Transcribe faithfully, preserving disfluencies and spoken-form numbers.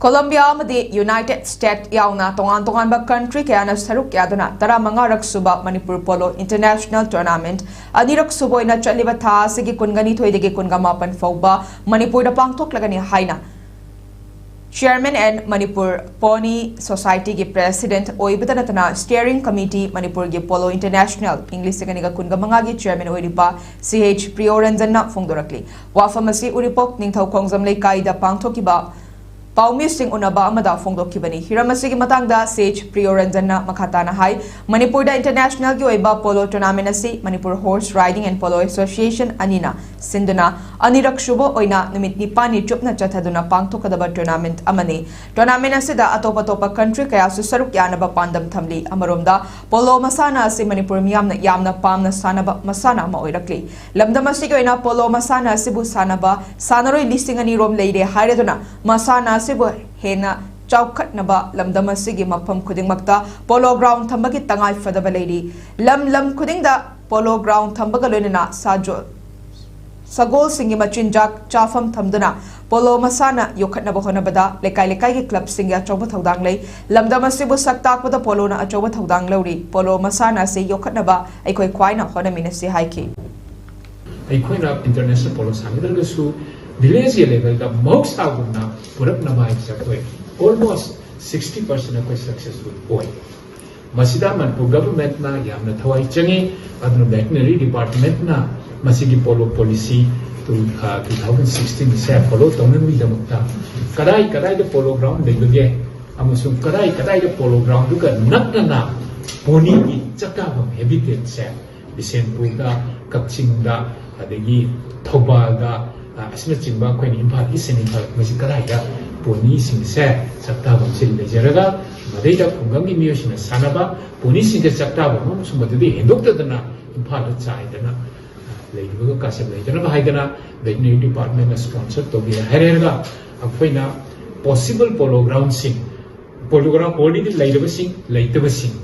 ꯀꯣꯂꯝꯕꯤꯌꯥ ꯑꯃꯗꯤ United state ꯌꯥꯎꯅ ꯇꯣꯉꯥꯟ ꯇꯣꯉꯥꯟꯕ ꯀꯟꯇ꯭ꯔꯤ ꯀꯌꯥꯅ ꯁꯔꯨꯛ ꯌꯥꯗꯨꯅ ꯇꯔꯥꯃꯉꯥꯔꯛ ꯁꯨꯕ ꯃꯅꯤꯄꯨꯔ ꯄꯣꯂꯣ ꯏꯟꯇꯔꯅꯦꯁꯅꯦꯜ ꯇꯣꯔꯅꯥꯃꯦꯟꯠ ꯑꯅꯤꯔꯛ ꯁꯨꯕ ꯑꯣꯏꯅ ꯆꯠꯂꯤꯕ ꯊꯥ ꯑꯁꯤꯒꯤ ꯀꯨꯟꯒꯅꯤꯊꯣꯏꯗꯒꯤ ꯀꯨꯟꯒꯃꯥꯄꯟ ꯐꯥꯎꯕ ꯃꯅꯤꯄꯨꯔꯗ ꯄꯥꯡꯊꯣꯛꯂꯒꯅꯤ ꯍꯥꯏꯅ Chairman and Manipur Pony Society ꯒꯤ President ꯑꯣꯏꯕꯇ ꯅꯠꯇꯅ Steering Committee ꯃꯅꯤꯄꯨꯔꯒꯤ ꯄꯣꯂꯣ ꯏꯟꯇꯔꯅꯦꯁꯅꯦꯜ ꯏꯪ ꯂꯤꯁꯤꯡ ꯑꯅꯤꯒ ꯀꯨꯟꯒ ꯃꯉꯥꯒꯤ Chairman ꯑꯣꯏꯔꯤꯕ ꯁꯤ ꯑꯩꯆ ꯄ꯭ꯔꯤꯌꯣꯔꯟꯖꯟꯅ ꯐꯣꯡꯗꯣꯔꯛꯂꯤ꯫ ꯋꯥꯐꯝ ꯑꯁꯤ ꯎꯔꯤꯄꯣꯛ ꯅꯤꯡꯊꯧ ꯈꯣꯡꯖꯝ ꯂꯩꯀꯥꯏꯗ ꯄꯥꯡꯊꯣꯛꯈꯤꯕ ꯄꯥꯎꯃꯤꯁꯤꯡ ꯎꯅꯕ ꯑꯃꯗ ꯐꯣꯡꯗꯣꯛꯈꯤꯕꯅꯤ꯫ ꯍꯤꯔꯝ ꯑꯁꯤꯒꯤ ꯃꯇꯥꯡꯗ ꯁꯤ ꯑꯩꯆ ꯄ꯭ꯔꯤꯌꯣꯔꯟꯖꯟꯅ ꯃꯈꯥ ꯇꯥꯅ ꯍꯥꯏ, ꯃꯅꯤꯄꯨꯔꯗ ꯏꯟꯇꯔꯅꯦꯁꯅꯦꯜꯒꯤ ꯑꯣꯏꯕ ꯄꯣꯂꯣ ꯇꯣꯔꯅꯥꯃꯦꯟꯠ ꯑꯁꯤ Manipur horse riding and polo association ꯑꯅꯤꯅ ꯁꯤꯟꯗꯨꯅ ꯑꯅꯤꯔꯛ ꯁꯨꯕ ꯑꯣꯏꯅ ꯅꯨꯃꯤꯠ ꯅꯤꯄꯥꯜꯅꯤ ꯆꯨꯞꯅ ꯆꯠꯊꯗꯨꯅ ꯄꯥꯡꯊꯣꯛꯀꯗꯕ ꯇꯣꯔꯅꯥꯃꯦꯟꯠ ꯑꯃꯅꯤ꯫ ꯇꯣꯔꯅꯥꯃꯦꯟꯠ ꯑꯁꯤꯗ ꯑꯇꯣꯞ ꯑꯇꯣꯞꯄ ꯀꯟꯇ꯭ꯔꯤ ꯀꯌꯥꯁꯨ ꯁꯔꯨꯛ ꯌꯥꯅꯕ ꯄꯥꯟꯗꯝ ꯊꯝꯂꯤ꯫ ꯑꯃꯔꯣꯝꯗ ꯄꯣꯂꯣ ꯃꯁꯥꯟꯅ ꯑꯁꯤ ꯃꯅꯤꯄꯨꯔ ꯃꯤꯌꯥꯝꯅ ꯌꯥꯝꯅ ꯄꯥꯝꯅ ꯁꯥꯟꯅꯕ ꯃꯁꯥꯟꯅ ꯑꯃ ꯑꯣꯏꯔꯛꯂꯤ꯫ ꯂꯝꯗꯝ ꯑꯁꯤꯒꯤ ꯑꯣꯏꯅ ꯄꯣꯂꯣ ꯃꯁꯥꯟꯅ ꯑꯁꯤꯕꯨ ꯁꯥꯟꯅꯕ ꯁꯥꯟꯅꯔꯣꯏ ꯂꯤꯁꯤꯡ ꯑꯅꯤ ꯔꯣꯝ ꯂꯩꯔꯦ ꯍꯥꯏꯔꯗꯨꯅ ꯃꯁꯥꯟꯅ ꯑꯁꯤꯕꯨ ꯍꯦꯟꯅ ꯆꯥꯎꯈꯠꯅꯕ ꯂꯝꯗꯝ ꯑꯁꯤꯒꯤ ꯃꯐꯝ ꯈꯨꯗꯤꯡꯃꯛꯇ ꯄꯣꯂꯣ ꯒ꯭ꯔꯥꯎꯟ ꯊꯝꯕꯒꯤ ꯇꯉꯥꯏ ꯐꯗꯕ ꯂꯩꯔꯤ꯫ ꯂꯝ ꯂꯝ ꯈꯨꯗꯤꯡꯗ ꯄꯣꯂꯣ ꯒ꯭ꯔꯥꯎꯟ ꯊꯝꯕꯒ ꯂꯣꯏꯅꯅ ꯁꯥꯖꯣ-, ꯁꯒꯣꯜꯁꯤꯡꯒꯤ ꯃꯆꯤꯟꯖꯥꯛ ꯆꯥꯐꯝ ꯊꯝꯗꯨꯅ ꯄꯣꯂꯣ ꯃꯁꯥꯟꯅ ꯌꯣꯛꯈꯠꯅꯕ ꯍꯣꯠꯅꯕꯗ ꯂꯩꯀꯥꯏ ꯂꯩꯀꯥꯏꯒꯤ ꯀ꯭ꯂꯕꯁꯤꯡꯒꯤ ꯑꯆꯧꯕ ꯊꯧꯗꯥꯡ ꯂꯩ꯫ ꯂꯝꯗꯝ ꯑꯁꯤꯕꯨ ꯁꯛ ꯇꯥꯛꯄꯗ ꯄꯣꯂꯣꯅ ꯑꯆꯧꯕ ꯊꯧꯗꯥꯡ ꯂꯧꯔꯤ꯫ ꯄꯣꯂꯣ ꯃꯁꯥꯟꯅ ꯑꯁꯤ ꯌꯣꯛꯈꯠꯅꯕ ꯑꯩꯈꯣꯏ ꯈ꯭ꯋꯥꯏꯅ ꯍꯣꯠꯅꯃꯤꯟꯅꯁꯤ ꯍꯥꯏꯈꯤ꯫ ꯑꯩꯈꯣꯏꯅ ꯏꯟꯇꯔꯅꯦꯁꯅꯦꯜ ꯄꯣꯂꯣ ꯁꯥꯟꯅꯗ꯭ꯔꯒꯁꯨ ꯚꯤꯂꯦꯖꯀꯤ ꯂꯦꯚꯦꯜꯗ ꯃꯍꯧꯁꯥꯒꯨꯝꯅ ꯄꯨꯔꯛꯅꯕ ꯍꯥꯏꯕꯁꯦ ꯑꯩꯈꯣꯏ almost sixty percent ꯑꯩꯈꯣꯏ ꯁꯛꯁꯦꯁꯐꯨꯜ ꯑꯣꯏ꯫ ꯃꯁꯤꯗ ꯃꯅꯤꯄꯨꯔ ꯒꯚꯔꯟꯃꯦꯟꯠꯅ ꯌꯥꯝꯅ ꯊꯋꯥꯏ ꯆꯪꯉꯤ꯫ ꯑꯗꯨꯅ ꯚꯦꯇꯅꯔꯤ ꯗꯤꯄꯥꯔꯠꯃꯦꯟꯠꯅ ꯃꯁꯤꯒꯤ ꯄꯣꯂꯣ ꯄꯣꯂꯤꯁꯤ ꯇꯨ, ꯑ, two thousand sixteen ꯁꯦ ꯐꯣꯂꯣ ꯇꯧꯅꯕꯒꯤꯗꯃꯛꯇ ꯀꯗꯥꯏ ꯀꯗꯥꯏꯗ ꯄꯣꯂꯣ ꯒ꯭ꯔꯥꯎꯟ ꯂꯩꯕꯒꯦ ꯑꯃꯁꯨꯡ ꯀꯗꯥꯏ ꯀꯗꯥꯏꯗ ꯄꯣꯂꯣ ꯒ꯭ꯔꯥꯎꯟꯗꯨꯒ ꯅꯛꯅꯅ ꯄꯣꯅꯤꯒꯤ ꯆꯥꯛꯇꯥꯐꯝ ꯍꯦꯕꯤꯇꯦꯠꯁꯦ ꯕꯤꯁꯦꯟꯄꯨꯔꯗ, ꯀꯛꯆꯤꯡꯗ, ꯑꯗꯒꯤ ꯊꯧꯕꯥꯜꯗ, ꯑ, ꯑꯁꯤꯅꯆꯤꯡꯕ ꯑꯩꯈꯣꯏꯅ ꯏꯝꯐꯥꯜ ꯏꯁ ꯑꯦꯟ ꯏꯝꯐꯥꯜ ꯃꯁꯤ ꯀꯗꯥꯏꯗ ꯄꯣꯅꯤꯁꯤꯡꯁꯦ ꯆꯥꯛꯇꯥꯐꯝꯁꯤ ꯂꯩꯖꯔꯒ ꯃꯗꯩꯗ ꯈꯨꯡꯒꯪꯒꯤ ꯃꯤꯑꯣꯏꯁꯤꯡꯅ ꯁꯥꯟꯅꯕ ꯄꯣꯅꯤꯁꯤꯡꯁꯦ ꯆꯥꯛꯇꯥꯐꯝ ꯑꯃꯁꯨꯡ ꯃꯗꯨꯗꯒꯤ ꯍꯦꯟꯗꯣꯛꯇꯗꯅ ꯏꯝꯐꯥꯜꯗ ꯆꯥꯏꯗꯅ ꯂꯩꯔꯤꯕꯒ ꯀꯥꯁꯦꯞ ꯂꯩꯗꯅꯕ ꯍꯥꯏꯗꯅ ꯚꯦꯇꯅꯔꯤ ꯗꯤꯄꯥꯔꯠꯃꯦꯟꯅ ꯁ꯭ꯄꯣꯟꯁꯔ ꯇꯧꯕꯤꯔꯦ ꯍꯥꯏꯔꯒ ꯑꯩꯈꯣꯏꯅ ꯄꯣꯁꯤꯕꯜ ꯄꯣꯂꯣ ꯒ꯭ꯔꯥꯎꯟꯁꯤꯡ, ꯄꯣꯂꯣ ꯒ꯭ꯔꯥꯎꯟ ꯑꯣꯜꯔꯦꯗꯤ ꯂꯩꯔꯕꯁꯤꯡ, ꯂꯩꯇꯕꯁꯤꯡ,